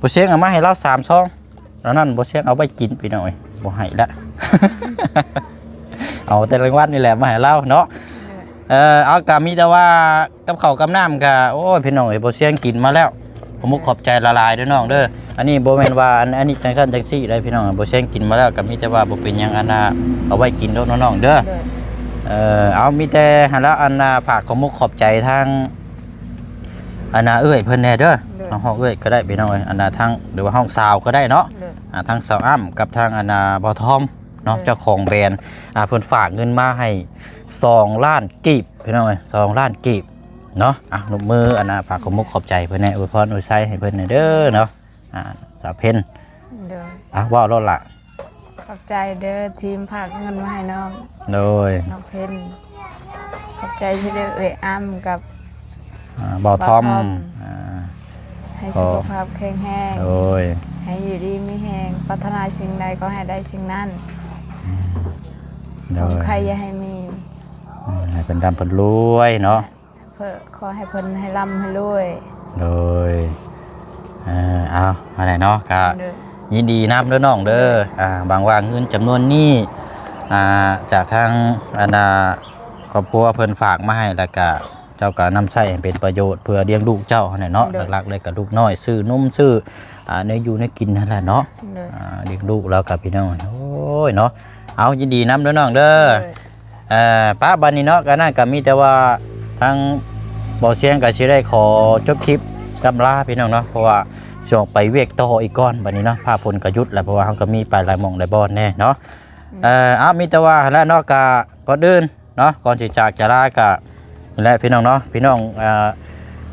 ບໍ່ຊຽງເອົາມາໃຫ້ລາວສາມຊອງ ອັນນັ້ນບໍ່ຊຽງເອົາໄວ້ກິນພີ່ນ້ອງເອີຍ ບໍ່ໃຫ້ລະ. ເອົາແຕ່ລາງວັນນີ້ແຫຼະມາໃຫ້ລາວເນາະ. ໂດຍ ເອີ ເອົາ ກະມີແຕ່ວ່າກັບເຂົ້າກັບນ້ຳກະ ໂອ້ຍ ພີ່ນ້ອງເອີຍ ບໍ່ສຽງກິນມາແລ້ວ. ຂໍມຸກຂອບໃຈຫຼາຍໆເດີນ້ອງເດີ. ອັນນີ້ບໍ່ແມ່ນວ່າ ອັນ ອັນນີ້ຈັ່ງຊັ້ນຈັ່ງຊີ້ເດ້ພີ່ນ້ອງ. ບໍ່ສຽງກິນມາແລ້ວ ກະມີແຕ່ວ່າບໍ່ເປັນຫຍັງ ອັນນ່າ ເອົາໄວ້ກິນໂລດເນາະນ້ອງເດີ. ໂດຍ ເອີ ເອົາ ມີແຕ່ຫັ້ນລະ ອັນນ່າ ຝາກຂໍມຸກຂອບໃຈທາງ ອັນນ່າ ເອື້ອຍເພິ່ນແດ່ເດີ. ໂດຍ ເຮົາຮ້ອງເອື້ອຍກໍໄດ້ພີ່ນ້ອງເອີຍ ອັນນ່າ ທາງ ຫຼືວ່າຮ້ອງສາວກໍໄດ້ເນາະ. ໂດຍ ອ່າ ທາງສາວອ້ຳກັບທາງ ອັນນ່າ ບ່າວທອມເນາະ. ໂດຍ ເຈົ້າຂອງແບຣນ ອ່າ ເພິ່ນຝາກເງິນມາໃຫ້ສອງລ້ານກີບ ພີ່ນ້ອງເອີຍ ສອງລ້ານກີບເນາະ. ອ່ະ ຍົກມື ອັນນ່າ ຝາກຂອບມຸກຂອບໃຈເພິ່ນແດ່ ອວຍພອນອວຍໄຊໃຫ້ເພິ່ນແດ່ເດີເນາະ. ອ່າ ສາວເພັນ ໂດຍ ອ່ະ ເວົ້າໂລດລະ. ຂອບໃຈເດີ ທີ່ຝາກເງິນມາໃຫ້ນ້ອງ. ໂດຍ ນ້ອງເພັນ ຂອບໃຈທີ່ເດີ ເອື້ອຍອ້ຳກັບ ອ່າ ບ່າວທອມ ບ່າວທອມ ອ່າ ໃຫ້ສຸຂະພາບແຂງແຮງ. ໂດຍ ໃຫ້ຢູ່ດີມີແຮງ ປາດຖະໜາສິ່ງໃດກໍໃຫ້ໄດ້ສິ່ງນັ້ນ. ອືມ ໂດຍ ຄວາມໄຄຢ່າໃຫ້ມີ. ອືມ ໃຫ້ເພິ່ນລ່ຳເພິ່ນລວຍເນາະ. ເພິ່ນ ຂໍໃຫ້ເພິ່ນໃຫ້ລ່ຳໃຫ້ລວຍ. ໂດຍ ເອີ ເອົາ ອັນນັ້ນເນາະ ກະ ໂດຍ ຍິນດີນຳເດີນ້ອງເດີ. ໂດຍ ອ່າ ຫວັງວ່າເງິນຈຳນວນນີ້ ອ່າ ຈາກທາງ ອັນນ່າ ຄອບຄົວເພິ່ນຝາກມາໃຫ້ ແລ້ວກະເຈົ້າກະນຳໃຊ້ໃຫ້ເປັນປະໂຫຍດເພື່ອລ້ຽງລູກເຈົ້າຫັ້ນແຫຼະເນາະ. ໂດຍ ຫຼັກໆເລີຍກະລູກນ້ອຍ ຊື້ນົມ ຊື້ ອ່າ ແນວຢູ່ແນວກິນຫັ້ນແຫຼະເນາະ. ໂດຍ ອ່າ ລ້ຽງລູກແລ້ວກະ ພີ່ນ້ອງ ໂອ້ຍເນາະ. ເອົາ ຍິນດີນຳເດີນ້ອງເດີ. ໂດຍ ເອີ ປະ ບັດນີ້ເນາະ ກະນັ້ນກະມີແຕ່ວ່າທາງບໍ່ສຽງກະຊິໄດ້ຂໍຈົບຄລິບລ່ຳລາພີ່ນ້ອງເນາະ ເພາະວ່າຊິອອກໄປວຽກຕໍ່ອີກກ່ອນບັດນີ້ເນາະ. ຟ້າຝົນກະຢຸດແລ້ວ ເພາະວ່າເຮົາກະມີໄປຫຼາຍໝ່ອງຫຼາຍບ່ອນແດ່ເນາະ. ອືມ ເອີ ເອົາ ມີແຕ່ວ່າຫັ້ນແຫຼະເນາະ ກະກ່ອນອື່ນເນາະ ກ່ອນຊິຈາກຈາລາກະ ແລະ ພີ່ນ້ອງເນາະ ພີ່ນ້ອງ ເອີ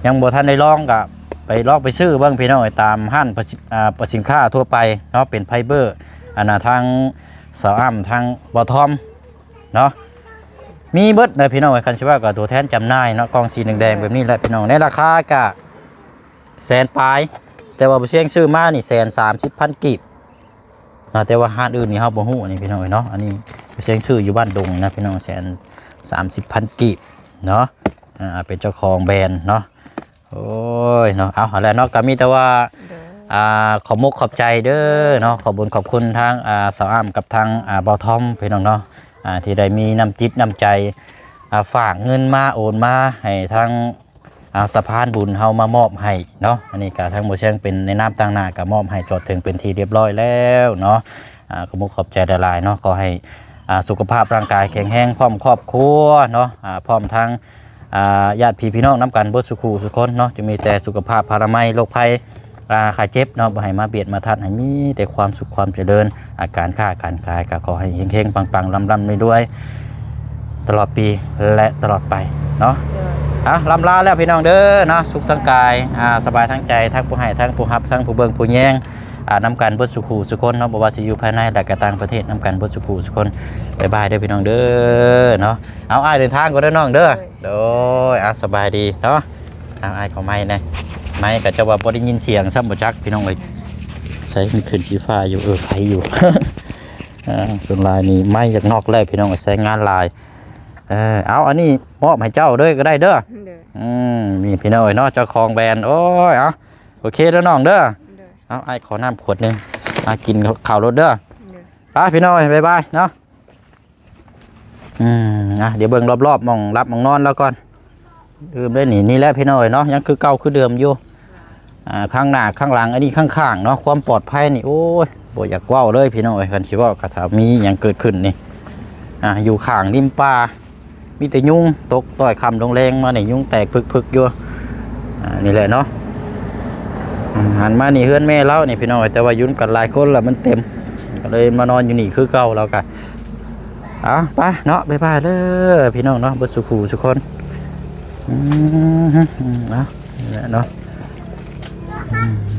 ຍັງບໍ່ທັນໄດ້ລອງກະໄປລອງໄປຊື້ເບິ່ງ ພີ່ນ້ອງເອີຍ ຕາມຮ້ານ ອ່າ ສິນຄ້າທົ່ວໄປເນາະ. ເປັນໄຟເບີ ອັນນ່າ ທາງສາວອ້ຳ ທາງບ່າວທອມ ເນາະ ມີເບິດເດີພີ່ນ້ອງເອີຍ. ຄັນຊິວ່າກໍຕົວແທນຈຳໜ່າຍເນາະ ກ່ອງສີແດງໆ ໂດຍ ແບບນີ້ແຫຼະພີ່ນ້ອງ. ໃນລາຄາກະແສນປາຍ ແຕ່ວ່າບໍ່ສຽງຊື້ມານີ້ແສນສາມສິບພັນກີບເນາະ. ແຕ່ວ່າຮ້ານອື່ນນີ້ເຮົາບໍ່ຮູ້ນີ້ພີ່ນ້ອງເອີຍເນາະ. ອັນນີ້ບໍ່ສຽງຊື້ຢູ່ບ້ານດົງນະພີ່ນ້ອງ ແສນສາມສິບພັນກີບເນາະ. ອ່າ ເປັນເຈົ້າຂອງແບຣນເນາະ. ໂອ້ຍເນາະ ເອົາ ຫັ້ນແຫຼະເນາະ ກໍມີແຕ່ວ່າ ໂດຍ ອ່າ ຂອບມຸກຂອບໃຈເດີເນາະ ຂອບບຸນຂອບຄຸນທາງ ອ່າ ສາວອ້ຳກັບທາງ ອ່າ ບ່າວທອມ ພີ່ນ້ອງເນາະ ອ່າ ທີ່ໄດ້ມີນ້ຳຈິດນ້ຳໃຈ ອ່າ ຝາກເງິນມາ ໂອນມາໃຫ້ທາງ ອ່າ ສະພານບຸນເຮົາມາມອບໃຫ້ເນາະ. ອັນນີ້ກໍທາງບໍ່ສຽງເປັນໃນນາມຕາງໜ້າ ກໍມອບໃຫ້ຈອດເຖິງເປັນທີ່ຮຽບຮ້ອຍແລ້ວເນາະ. ອ່າ ຂອບມຸກຂອບໃຈຫຼາຍໆເນາະ ຂໍໃຫ້ ອ່າ ສຸຂະພາບຮ່າງກາຍແຂງແຮງ ພ້ອມຄອບຄົວເນາະ ອ່າ ພ້ອມທັງ ອ່າ ຍາດພີ່ພີ່ນ້ອງນຳກັນເບິດສູ່ຄູ່ສູ່ຄົນເນາະ ຈະມີແຕ່ສຸຂະພາບພະລາໄມ ໂລກໄພ ອ່າ ໄຂ້ເຈັບເນາະ ບໍ່ໃຫ້ມາບຽດມາທາດ ໃຫ້ມີແຕ່ຄວາມສຸກຄວາມຈະເລີນ. ອ່າ ການຄ້າການຂາຍກໍຂໍໃຫ້ເຮັງໆ ປັງໆ ລ່ຳໆ ລວຍໆ ຕະຫຼອດປີ ແລະ ຕະຫຼອດໄປເນາະ. ໂດຍ ອ່ະ ລ່ຳລາແລ້ວພີ່ນ້ອງເດີເນາະ ສຸກທັງກາຍ ອ່າ ສະບາຍທັງໃຈ ທັງຜູ້ໃຫ້ ທັງຜູ້ຮັບ ທັງຜູ້ເບິ່ງຜູ້ແຍງ ອ່າ ນຳກັນເບິດສູ່ຄູ່ສູ່ຄົນເນາະ ບໍ່ວ່າຊິຢູ່ພາຍໃນ ແລະ ກໍຕ່າງປະເທດ ນຳກັນເບິດສູ່ຄູ່ສູ່ຄົນ. ບາຍບາຍເດີພີ່ນ້ອງເດີເນາະ. ເອົາ ອ້າຍເດີນທາງກ່ອນເດີນ້ອງເດີ. ໂດຍ ໂດຍ ອ່າ ສະບາຍດີເນາະ. ເອົາ ອ້າຍ ຂໍໄມແດ່ ໄມກໍເຈົ້າວ່າບໍ່ໄດ້ຍິນສຽງຊ້ຳບໍ່ຈັກພີ່ນ້ອງເອີຍ. ໃສ ມັນຂຶ້ນສີຟ້າຢູ່ ເອີ ໄປຢູ່. ອ່າ ສ່ວນຫຼາຍນີ້ໄມຢາກນອກແລ້ວພີ່ນ້ອງ ໃຊ້ງານຫຼາຍ. ເອີ ເອົາ ອັນນີ້ມອບໃຫ້ເຈົ້າເດີກໍໄດ້ເດີ. ໂດຍ ອືມ ນີ້ພີ່ນ້ອງເອີຍເນາະ ເຈົ້າຂອງແບຣນ. ໂອ້ຍ ເອົາ ໂອເຄເດີນ້ອງເດີ. ໂດຍ ເອົາ ອ້າຍຂໍນ້ຳຂວດໜຶ່ງ ມາກິນເຂົ້າໂລດເດີ. ໂດຍ ໄປພີ່ນ້ອງເອີຍ ບາຍບາຍເນາະ. ອືມ ອ່ະ ດຽວເບິ່ງລອບໆ ໝ່ອງຫຼັບໝ່ອງນອນລາວກ່ອນ. ລືມເດ້ນີ້ ນີ້ແຫຼະພີ່ນ້ອງເອີຍເນາະ ຍັງຄືເກົ່າຄືເດີມຢູ່. ອ່າ ຂ້າງໜ້າຂ້າງຫຼັງ ອັນນີ້ຂ້າງໆເນາະ ຄວມປອດໄພນີ້ ໂອ້ຍ ບໍ່ຢາກເວົ້າເລີຍພີ່ນ້ອງເອີຍ. ຄັນຊິເວົ້າກໍຖ້າມີຫຍັງເກີດຂຶ້ນນີ້ ອ່າ ຢູ່ຂ້າງລິມປ່າ ມີແຕ່ຍຸງຕົກ ຕ້ອຍຄ່ຳລົງແລງມານີ້ ຍຸງແຕກພຶກໆຢູ່. ອ່າ ນີ້ແຫຼະເນາະ ອືມ ຫັນມານີ້ເຮືອນແມ່ລາວນີ້ພີ່ນ້ອງເອີຍ ແຕ່ວ່າຢູ່ນຳກັນຫຼາຍຄົນລະ ມັນເຕັມ ກໍເລີຍມານອນຢູ່ນີ້ຄືເກົ່າ. ລາວກະ ເອົາ ໄປເນາະ ບາຍບາຍເດີພີ່ນ້ອງເນາະ ເບິດສູ່ຄູ່ສູ່ຄົນ. ອືມ ເອົາ ນີ້ແຫຼະເນາະ ອືມ